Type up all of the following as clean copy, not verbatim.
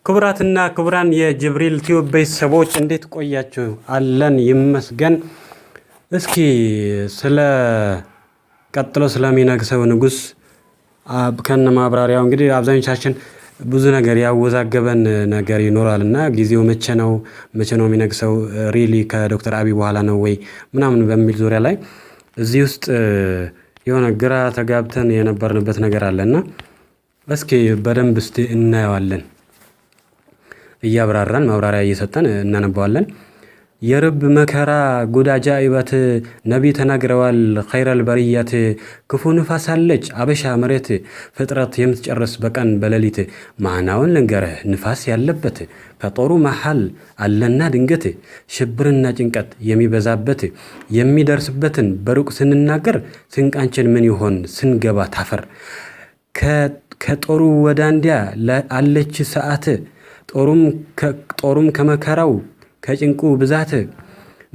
ክቡራትና ክቡራን የጅብሪል ቲዩብ ቤተሰቦች፣ እንዴት ቆያችሁ? አለን ይመስገን። እስኪ ስለ ቀጥሎ ስለሚነግሰው ንጉስ ከነ ማብራሪያው። እንግዲህ አብዛኞቻችን ብዙ ነገር ያወዛገበን ነገር ይኖራል እና ጊዜው መቼ ነው፣ መቼ ነው የሚነግሰው፣ really ከዶክተር አብይ በኋላ ነው ወይ ምናምን በሚል ዙሪያ ላይ እዚህ ውስጥ የሆነ ግራ ተጋብተን የነበርንበት ነገር አለ እና እስኪ በደንብ እስቲ እናየዋለን። እያብራራን፣ ማብራሪያ እየሰጠን እናነባዋለን። የርብ መከራ ጉድ አጃኢበት፣ ነቢ ተናግረዋል ኸይረል በርያት። ክፉ ንፋስ አለች አበሻ መሬት፣ ፍጥረት የምትጨርስ በቀን በሌሊት። ማዕናውን ልንገርህ፣ ንፋስ ያለበት ከጦሩ መሃል አለና ድንገት ሽብርና ጭንቀት የሚበዛበት። የሚደርስበትን በሩቅ ስንናገር፣ ስንቃንችን ምን ይሆን ስንገባ ታፈር። ከጦሩ ወዳንዲያ አለች ሰዓት፣ ጦሩም ከመከራው ከጭንቁ ብዛት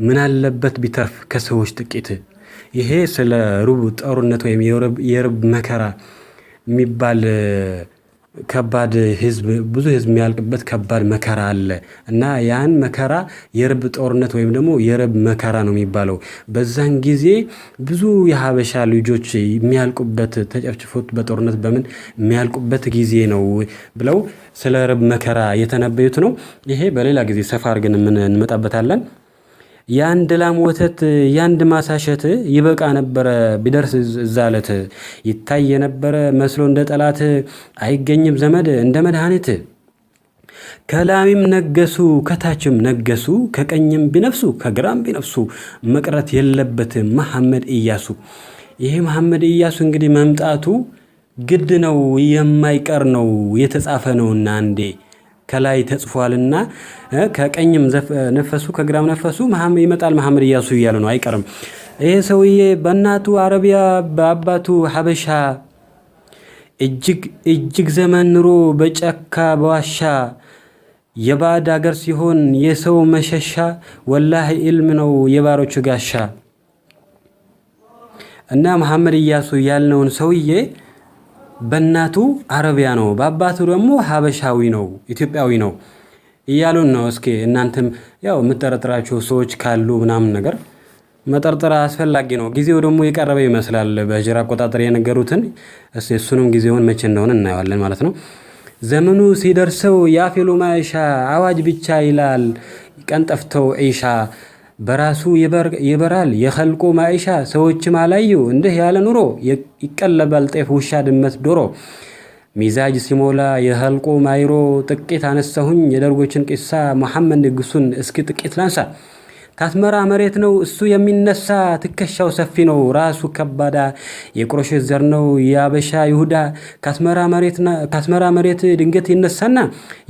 ምን አለበት ቢተርፍ ከሰዎች ጥቂት። ይሄ ስለ ሩብ ጦርነት ወይም የርብ መከራ የሚባል ከባድ ህዝብ፣ ብዙ ህዝብ የሚያልቅበት ከባድ መከራ አለ እና ያን መከራ የርብ ጦርነት ወይም ደግሞ የርብ መከራ ነው የሚባለው። በዛን ጊዜ ብዙ የሀበሻ ልጆች የሚያልቁበት፣ ተጨፍጭፎት በጦርነት በምን የሚያልቁበት ጊዜ ነው ብለው ስለ ርብ መከራ የተነበዩት ነው። ይሄ በሌላ ጊዜ ሰፋ አድርገን እንመጣበታለን። የአንድ ላም ወተት፣ የአንድ ማሳሸት ይበቃ ነበረ ቢደርስ እዛ ዕለት። ይታይ የነበረ መስሎ እንደ ጠላት፣ አይገኝም ዘመድ እንደ መድኃኒት። ከላሚም ነገሱ ከታችም ነገሱ፣ ከቀኝም ቢነፍሱ ከግራም ቢነፍሱ፣ መቅረት የለበትም መሐመድ ኢያሱ። ይሄ መሐመድ ኢያሱ እንግዲህ መምጣቱ ግድ ነው፣ የማይቀር ነው፣ የተጻፈ ነውና፣ አንዴ ከላይ ተጽፏልና ከቀኝም ነፈሱ ከግራም ነፈሱ ይመጣል መሐመድ ኢያሱ እያሉ ነው፣ አይቀርም። ይሄ ሰውዬ በእናቱ አረቢያ በአባቱ ሀበሻ፣ እጅግ እጅግ ዘመን ኑሮ በጫካ በዋሻ፣ የባዕድ አገር ሲሆን የሰው መሸሻ፣ ወላሂ ኢልም ነው የባሮቹ ጋሻ። እና መሐመድ ኢያሱ ያልነውን ሰውዬ በእናቱ አረቢያ ነው፣ በአባቱ ደግሞ ሀበሻዊ ነው፣ ኢትዮጵያዊ ነው እያሉን ነው። እስኪ እናንተም ያው የምጠረጥራቸው ሰዎች ካሉ ምናምን ነገር መጠርጠር አስፈላጊ ነው። ጊዜው ደግሞ የቀረበ ይመስላል። በሂጅራ አቆጣጠር የነገሩትን እሱንም ጊዜውን መቼ እንደሆነ እናየዋለን ማለት ነው። ዘመኑ ሲደርሰው የአፌሉ ማይሻ፣ አዋጅ ብቻ ይላል ቀን ጠፍተው ዒሻ። በራሱ ይበራል የኸልቁ ማይሻ፣ ሰዎችም አላዩ እንዲህ ያለ ኑሮ። ይቀለባል ጤፍ፣ ውሻ፣ ድመት፣ ዶሮ። ሚዛጅ ሲሞላ የኸልቁ ማይሮ። ጥቂት አነሳሁኝ የደርጎችን ቂሳ፣ መሐመድ ንጉሱን እስኪ ጥቂት ላንሳ። ታስመራ መሬት ነው እሱ የሚነሳ፣ ትከሻው ሰፊ ነው ራሱ ከባዳ፣ የቁረሽ ዘር ነው የአበሻ ይሁዳ። ካስመራ መሬት ድንገት ይነሳና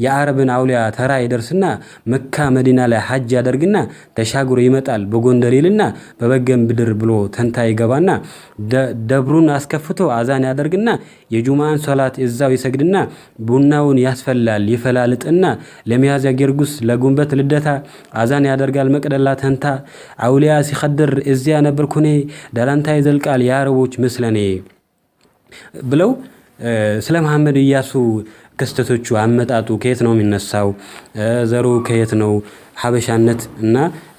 የአረብን አውሊያ ተራ ይደርስና መካ መዲና ላይ ሐጅ ያደርግና ተሻግሮ ይመጣል በጎንደር ይልና በበገን ብድር ብሎ ተንታ ይገባና ደብሩን አስከፍቶ አዛን ያደርግና የጁማን ሶላት እዛው ይሰግድና ቡናውን ያስፈላል ይፈላልጥና ለሚያዝያ ጊዮርጊስ ለጉንበት ልደታ አዛን ያደርጋል መቅደላ ተንታ። አውሊያ ሲኸድር እዚያ ነበርኩኔ፣ ዳላንታ ይዘልቃል የአረቦች ምስለኔ ብለው ስለ መሐመድ ኢያሱ ክስተቶቹ፣ አመጣጡ፣ ከየት ነው የሚነሳው፣ ዘሩ ከየት ነው፣ ሀበሻነት እና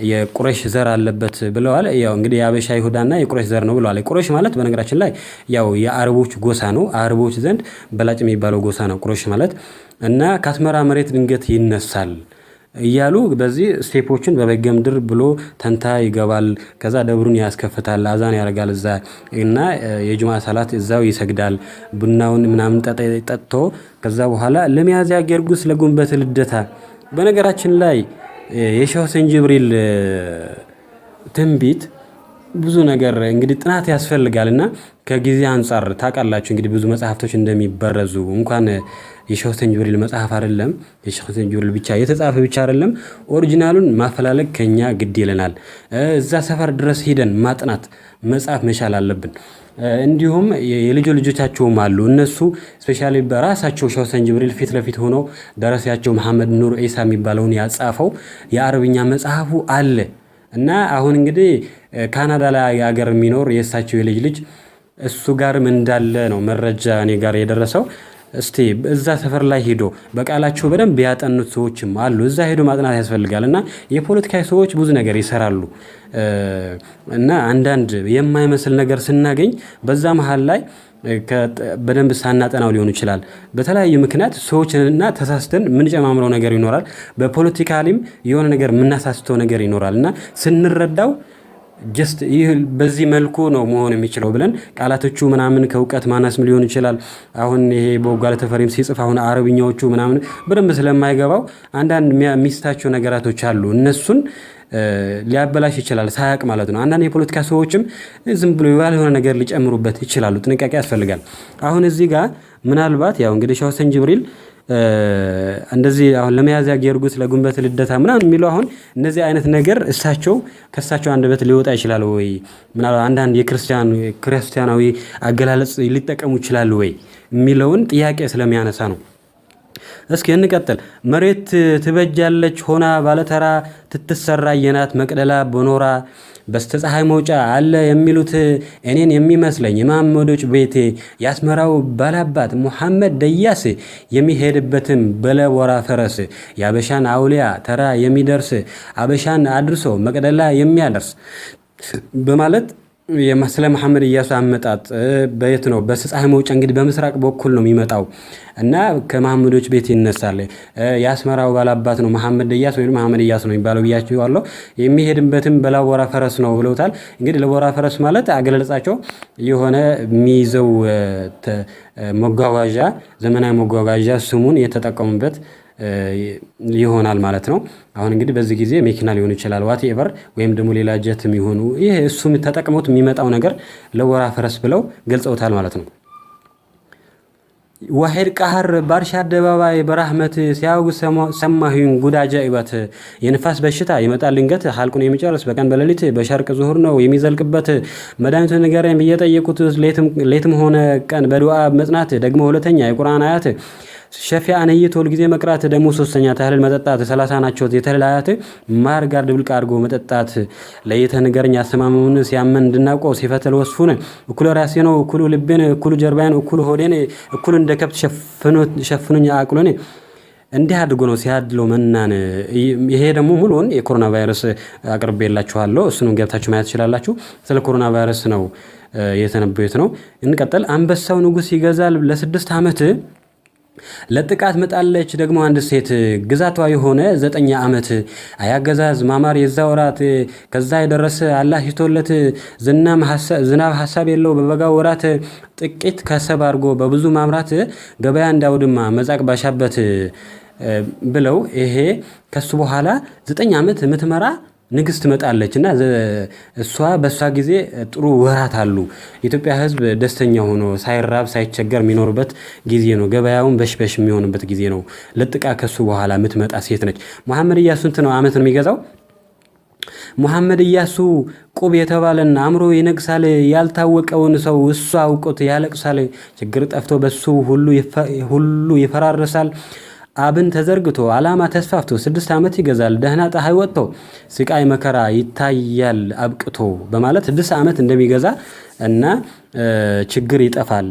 የቁረሽ ዘር አለበት ብለዋል። ያው እንግዲህ የሀበሻ ይሁዳና የቁረሽ ዘር ነው ብለዋል። ቁረሽ ማለት በነገራችን ላይ ያው የአረቦች ጎሳ ነው። አረቦች ዘንድ በላጭ የሚባለው ጎሳ ነው ቁረሽ ማለት። እና ከአስመራ መሬት ድንገት ይነሳል እያሉ በዚህ step ኦችን በበጌምድር ብሎ ተንታ ይገባል። ከዛ ደብሩን ያስከፍታል፣ አዛን ያደርጋል እዛ እና የጁማ ሰላት እዛው ይሰግዳል። ቡናውን ምናምን ጠጥቶ ከዛ በኋላ ለሚያዝያ ጊዮርጊስ ለጉንበት ልደታ። በነገራችን ላይ የሼህ ሁሴን ጅብሪል ትንቢት ብዙ ነገር እንግዲህ ጥናት ያስፈልጋል እና ከጊዜ አንፃር ታውቃላችሁ እንግዲህ ብዙ መጽሐፍቶች እንደሚበረዙ። እንኳን የሼህ ሁሴን ጅብሪል መጽሐፍ አይደለም፣ የሼህ ሁሴን ጅብሪል ብቻ የተጻፈ ብቻ አይደለም፣ original ኡን ማፈላለግ ከኛ ግድ ይለናል። እዛ ሰፈር ድረስ ሂደን ማጥናት፣ መጻፍ መቻል አለብን። እንዲሁም የልጆ ልጆቻቸውም አሉ። እነሱ specially በራሳቸው ሼህ ሁሴን ጅብሪል ፊት ለፊት ሆኖ ደራሲያቸው መሐመድ ኑር ዒሳ የሚባለውን ያጻፈው የአረብኛ መጽሐፉ አለ እና አሁን እንግዲህ ካናዳ ላይ ሀገር የሚኖር የእሳቸው የልጅ ልጅ እሱ ጋርም እንዳለ ነው መረጃ እኔ ጋር የደረሰው። እስቲ እዛ ሰፈር ላይ ሄዶ በቃላቸው በደንብ ያጠኑት ሰዎችም አሉ። እዛ ሄዶ ማጥናት ያስፈልጋል። እና የፖለቲካ ሰዎች ብዙ ነገር ይሰራሉ። እና አንዳንድ የማይመስል ነገር ስናገኝ በዛ መሀል ላይ በደንብ ሳናጠናው ሊሆን ይችላል። በተለያዩ ምክንያት ሰዎችንና ተሳስተን የምንጨማምረው ነገር ይኖራል። በ politically ም የሆነ ነገር የምናሳስተው ነገር ይኖራል። እና ስንረዳው just ይህ በዚህ መልኩ ነው መሆን የሚችለው ብለን ቃላቶቹ ምናምን ከእውቀት ማነስም ሊሆን ይችላል። አሁን ይሄ ቦጋለ ተፈሪም ሲጽፍ አሁን አረብኛዎቹ ምናምን በደንብ ስለማይገባው አንዳንድ የሚስታቸው ነገራቶች አሉ፣ እነሱን ሊያበላሽ ይችላል ሳያቅ ማለት ነው። አንዳንድ የፖለቲካ ሰዎችም ዝም ብሎ ያልሆነ ነገር ሊጨምሩበት ይችላሉ። ጥንቃቄ ያስፈልጋል። አሁን እዚህ ጋር ምናልባት ያው እንግዲህ ሼህ ሁሴን ጅብሪል እንደዚህ አሁን ለሚያዝያ ጊዮርጊስ፣ ለጉንበት ልደታ ምናምን የሚለው አሁን እነዚህ አይነት ነገር እሳቸው ከእሳቸው አንደበት ሊወጣ ይችላል ወይ? ምናልባት አንዳንድ የክርስቲያን ክርስቲያናዊ አገላለጽ ሊጠቀሙ ይችላሉ ወይ የሚለውን ጥያቄ ስለሚያነሳ ነው። እስኪ እንቀጥል። መሬት ትበጃለች ሆና ባለተራ፣ ትትሰራ የናት መቅደላ በኖራ፣ በስተፀሐይ መውጫ አለ የሚሉት እኔን የሚመስለኝ የመሐመዶች ቤቴ፣ የአስመራው ባላባት ሙሐመድ ደያስ፣ የሚሄድበትም በለቦራ ፈረስ፣ የአበሻን አውሊያ ተራ የሚደርስ፣ አበሻን አድርሶ መቅደላ የሚያደርስ በማለት ስለ መሐመድ ኢያሱ አመጣጥ በየት ነው? በፀሐይ መውጫ እንግዲህ በምስራቅ በኩል ነው የሚመጣው እና ከመሐመዶች ቤት ይነሳል። የአስመራው ባላባት ነው መሐመድ ኢያሱ ወይም መሐመድ ኢያሱ ነው የሚባለው ብያችኋለሁ። የሚሄድበትም በላቦራ ፈረስ ነው ብለውታል። እንግዲህ ለቦራ ፈረስ ማለት አገላለጻቸው የሆነ የሚይዘው መጓጓዣ፣ ዘመናዊ መጓጓዣ ስሙን የተጠቀሙበት ይሆናል ማለት ነው። አሁን እንግዲህ በዚህ ጊዜ መኪና ሊሆን ይችላል፣ whatever፣ ወይም ደግሞ ሌላ ጀት የሚሆኑ ይሄ እሱም ተጠቅመውት የሚመጣው ነገር ለወራ ፈረስ ብለው ገልጸውታል ማለት ነው። ዋሂድ ቃህር ባርሻ አደባባይ በራህመት ሲያውግ ሰማሁኝ ጉድ አጃኢበት። የንፋስ በሽታ ይመጣል ድንገት፣ ሐልቁን የሚጨርስ በቀን በሌሊት፣ በሸርቅ ዙሁር ነው የሚዘልቅበት። መድኃኒቱን ንገረኝ ብዬ ጠየቁት። ሌትም ሆነ ቀን በዱዓ መጽናት፣ ደግሞ ሁለተኛ የቁርአን አያት ሸፊያ ነይቶ ሁልጊዜ መቅራት፣ ደግሞ ሶስተኛ ተህልል መጠጣት፣ 30 ናቸው የተህልል አያት፣ ማር ጋር ድብልቅ አድርጎ መጠጣት። ለይተህ ንገረኝ አሰማመሙን፣ ሲያመን እንድናውቀው ሲፈተል ወስፉን። እኩሉ ራሴ ነው፣ እኩሉ ልቤን፣ እኩሉ ጀርባዬን፣ እኩሉ ሆዴን፣ እኩሉ እንደ ከብት ሸፍኑኝ አቅሉን። እንዲህ አድርጎ ነው ሲያድለው መናን። ይሄ ደግሞ ሙሉውን የኮሮና ቫይረስ አቅርቤላችኋለሁ። እሱንም ገብታችሁ ማየት ትችላላችሁ። ስለ ኮሮና ቫይረስ ነው የተነበዩት ነው። እንቀጥል። አንበሳው ንጉስ ይገዛል ለ6 ዓመት፣ ለጥቃት መጣለች ደግሞ አንድ ሴት፣ ግዛቷ የሆነ 9 ዓመት። አያገዛዝ ማማር የዛ ወራት፣ ከዛ የደረሰ አላህ ሽቶለት። ዝናብ ሐሳብ የለው በበጋው ወራት፣ ጥቂት ከሰብ አድርጎ በብዙ ማምራት፣ ገበያ እንዳውድማ መጻቅ ባሻበት ብለው ይሄ ከሱ በኋላ 9 ዓመት የምትመራ ንግስት ትመጣለች እና እሷ በእሷ ጊዜ ጥሩ ወራት አሉ። የኢትዮጵያ ሕዝብ ደስተኛ ሆኖ ሳይራብ ሳይቸገር የሚኖርበት ጊዜ ነው። ገበያውን በሽበሽ የሚሆንበት ጊዜ ነው። ለጥቃ ከሱ በኋላ የምትመጣ ሴት ነች። መሐመድ ኢያሱ ስንት ነው ዓመት ነው የሚገዛው? መሐመድ ኢያሱ ቁብ የተባለን አእምሮ ይነግሳል። ያልታወቀውን ሰው እሱ አውቆት ያለቅሳል። ችግር ጠፍቶ በሱ ሁሉ ይፈራረሳል። አብን ተዘርግቶ ዓላማ ተስፋፍቶ 6 ዓመት ይገዛል። ደህና ፀሐይ ወጥቶ ስቃይ መከራ ይታያል አብቅቶ በማለት 6 ዓመት እንደሚገዛ እና ችግር ይጠፋል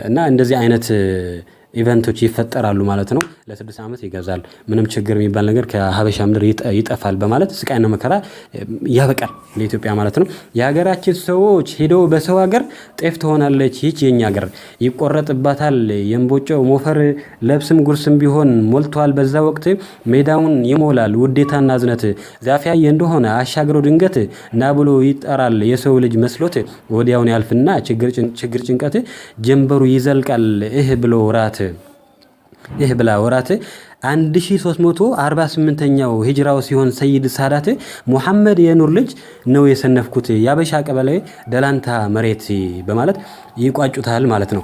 እና እንደዚህ አይነት event ኦች ይፈጠራሉ ማለት ነው። ለ6 ዓመት ይገዛል፣ ምንም ችግር የሚባል ነገር ከሀበሻ ምድር ይጠፋል በማለት ስቃይና መከራ ያበቃል ለኢትዮጵያ ማለት ነው። የሀገራችን ሰዎች ሄደው በሰው ሀገር ጤፍ ትሆናለች ይህች የኛ ሀገር፣ ይቆረጥባታል የእምቦጮ ሞፈር፣ ለብስም ጉርስም ቢሆን ሞልቷል በዛ ወቅት ሜዳውን ይሞላል ውዴታና እዝነት። ዛፍ ያየ እንደሆነ አሻግሮ ድንገት ና ብሎ ይጠራል የሰው ልጅ መስሎት፣ ወዲያውን ያልፍና ችግር ጭንቀት ጀንበሩ ይዘልቃል እህ ብሎ ወራት፣ ይህ ብላ ወራት። 1348ኛው ሂጅራው ሲሆን ሰይድ ሳዳት ሙሐመድ የኑር ልጅ ነው የሰነፍኩት የአበሻ ቀበሌ ደላንታ መሬት በማለት ይቋጩታል ማለት ነው።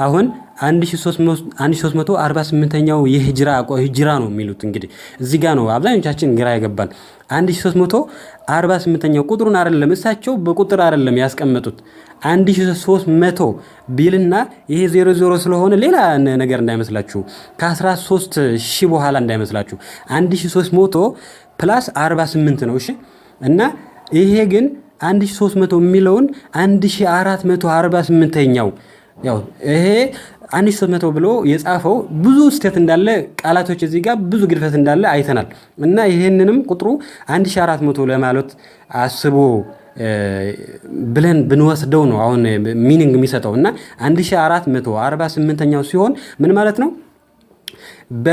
አሁን 1348ኛው የሂጅራ ሂጅራ ነው የሚሉት። እንግዲህ እዚህ ጋር ነው አብዛኞቻችን ግራ የገባን። 1348ኛው ቁጥሩን አይደለም፣ እሳቸው በቁጥር አይደለም ያስቀመጡት። 1300 ቢልና ይሄ 00 ስለሆነ ሌላ ነገር እንዳይመስላችሁ፣ ከ13 ሺህ በኋላ እንዳይመስላችሁ፣ 1300 plus 48 ነው። እሺ፣ እና ይሄ ግን 1300 የሚለውን 1448ኛው ያው ይሄ 1300 ብሎ የጻፈው ብዙ ስህተት እንዳለ፣ ቃላቶች እዚህ ጋር ብዙ ግድፈት እንዳለ አይተናል። እና ይህንንም ቁጥሩ 1400 ለማለት አስቦ ብለን ብንወስደው ነው አሁን meaning የሚሰጠው። እና 1448ኛው ሲሆን ምን ማለት ነው? በ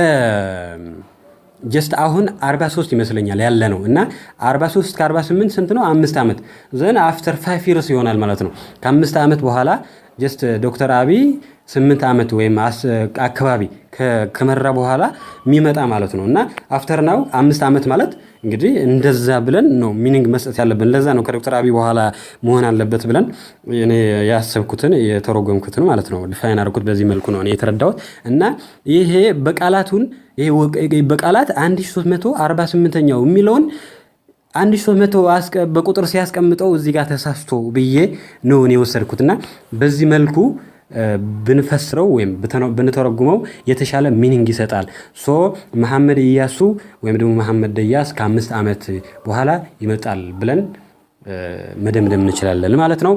just አሁን 43 ይመስለኛል ያለ ነው። እና 43 ከ48 ስንት ነው? 5 ዓመት። Then after 5 years ይሆናል ማለት ነው። ከ5 ዓመት በኋላ just ዶክተር አብይ 8 ዓመት ወይም አካባቢ ከመራ በኋላ የሚመጣ ማለት ነው። እና after now 5 ዓመት ማለት እንግዲህ እንደዛ ብለን ነው meaning መስጠት ያለብን። ለዛ ነው ከዶክተር አብይ በኋላ መሆን አለበት ብለን እኔ ያሰብኩትን የተረጎምኩትን ማለት ነው። Define አድርኩት በዚህ መልኩ ነው እኔ የተረዳሁት። እና ይሄ በቃላቱን ይሄ በቃላት 1348ኛው የሚለውን 1300 በቁጥር ሲያስቀምጠው እዚህ ጋር ተሳስቶ ብዬ ነው እኔ የወሰድኩት። እና በዚህ መልኩ ብንፈስረው ወይም ብንተረጉመው የተሻለ meaning ይሰጣል። So መሐመድ ኢያሱ ወይም ደግሞ መሐመድ ደያስ ከ5 ዓመት በኋላ ይመጣል ብለን መደምደም እንችላለን ማለት ነው።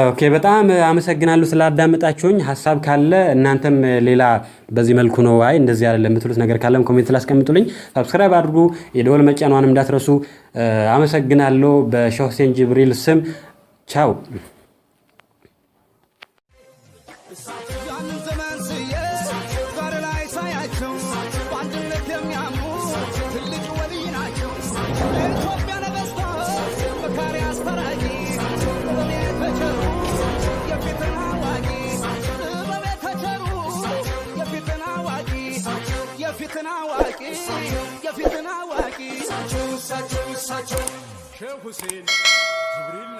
Okay፣ በጣም አመሰግናለሁ ስላዳመጣችሁኝ። ሀሳብ ካለ እናንተም ሌላ በዚህ መልኩ ነው፣ አይ እንደዚህ አይደለም የምትሉት ነገር ካለም comment ላይ አስቀምጡልኝ። Subscribe አድርጉ፣ የደወል መጫኗንም እንዳትረሱ። አመሰግናለሁ። በሸህ ሁሴን ጅብሪል ስም ቻው። ያንን ዘመን ስዬ ዛሬ ላይ ሳያቸው በአንድነት የሚያምኑ ትልቅ ወልይ ናቸው። ለኢትዮጵያ ነገሥታት መካሪ አስታራቂ፣ ጥበብ የተቸሩ የፊትን አዋቂ፣ ጥበብ የተቸሩ የፊትን አዋቂ፣ የፊትን አዋቂ፣ የፊትን አዋቂ እሳቸው እሳቸው ሼህ ሁሴን ጅብሪል።